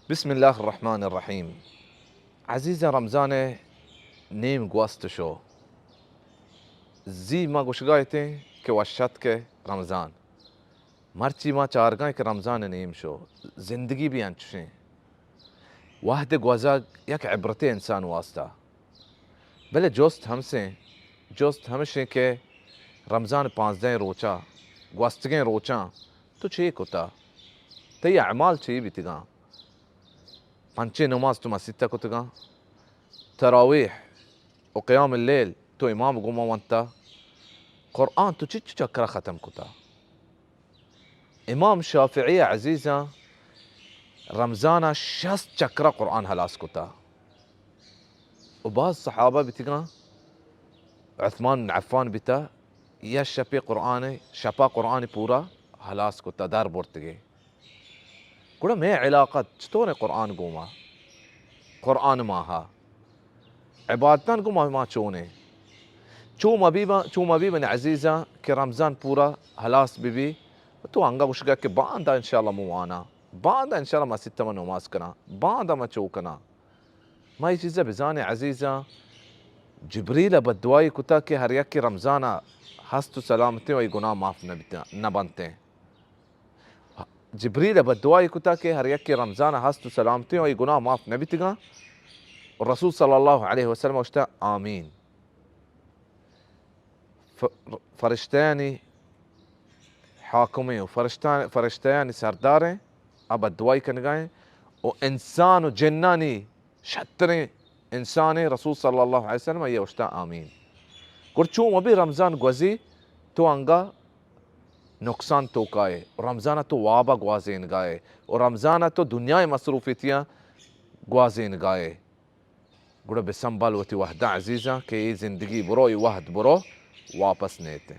بسم اللہ الرحمن الرحیم۔ عزیزاں، رمضان ءِ نیم گوست شو۔ زی ما گوشگا اتیں کہ وش اتک رمضان۔ مرچی ما چارگائیں کہ رمضان ءِ نیم شو۔ زندگی بھی انچشیں۔ وہد گوزگ یک عبرتے انسان واسطہ۔ بلے جست ہمسیں، جست ہمشیں کہ رمضان پانزدہیں روچا، گوستگیں روچاں تو چے کتا؟ تئی اعمال چے بیتگاں؟ پنچیں نماز تو مسیت ءَ کتگاں؟ تراویح و قیام اللیل تو امام گوما ونتا؟ قرآن تو چچو چکرا ختم کتا؟ امام شافعی عزیزاں رمضان ءَ شست چکرا قرآن ہلاس کتا۔ و باز صحابہ بیتگاں، عثمان بن عفان بیتا، یا شپے قرآن، شپا قرآن پورا ہلاس کتا، در برتگے۔ گڑا مئے علاقہ چطوریں قرآن گوما؟ قرآن ماہا عبادتان گوما ما چونیں؟ چو مبی با-، چو مبی من عزیزاں کہ رمضان پورا ہلاس بی بی، تو انگا گوشگا کہ باندا انشاءاللہ مو وانا، باندا انشاءاللہ مسیت ما نماز کنا، باندا ما چو کنا۔ ما اے چیزا بزانیں عزیزاں، جبریل ءَ بددعائی کتا کہ ہر یکے رمضان ءَ ہست و سلامتیں و اے گناہ معاف نہ بیتاں، نہ بنتیں۔ جبریل ءَ بددعائی کتا کہ ہر یکے رمضان ءَ ہست و سلامتیں و اے گناہ معاف نہ بیتگاں۔ و رسول صلی اللہ علیہ وسلم گوشتا، آمین۔ ف-، فرشتیانی حاکمیں و فرشتہ-، فرشتیانی سرداریں، آ بددعائی کنگائیں و انسان و جنانی شتریں انسانیں، رسول صلی اللہ علیہ وسلم آئی اوشتا آمین۔ گڑ چو مبی رمضان گوزی تو انگا نقصان توکائے، رمضان تو وابا گوازینگائے و رمضان تو دنیا مصروفیتیاں گوازینگائے۔ گڑا بسنبال وتی وہداں عزیزاں کہ اے زندگی برو، اے وہد برو، واپس نیتیں۔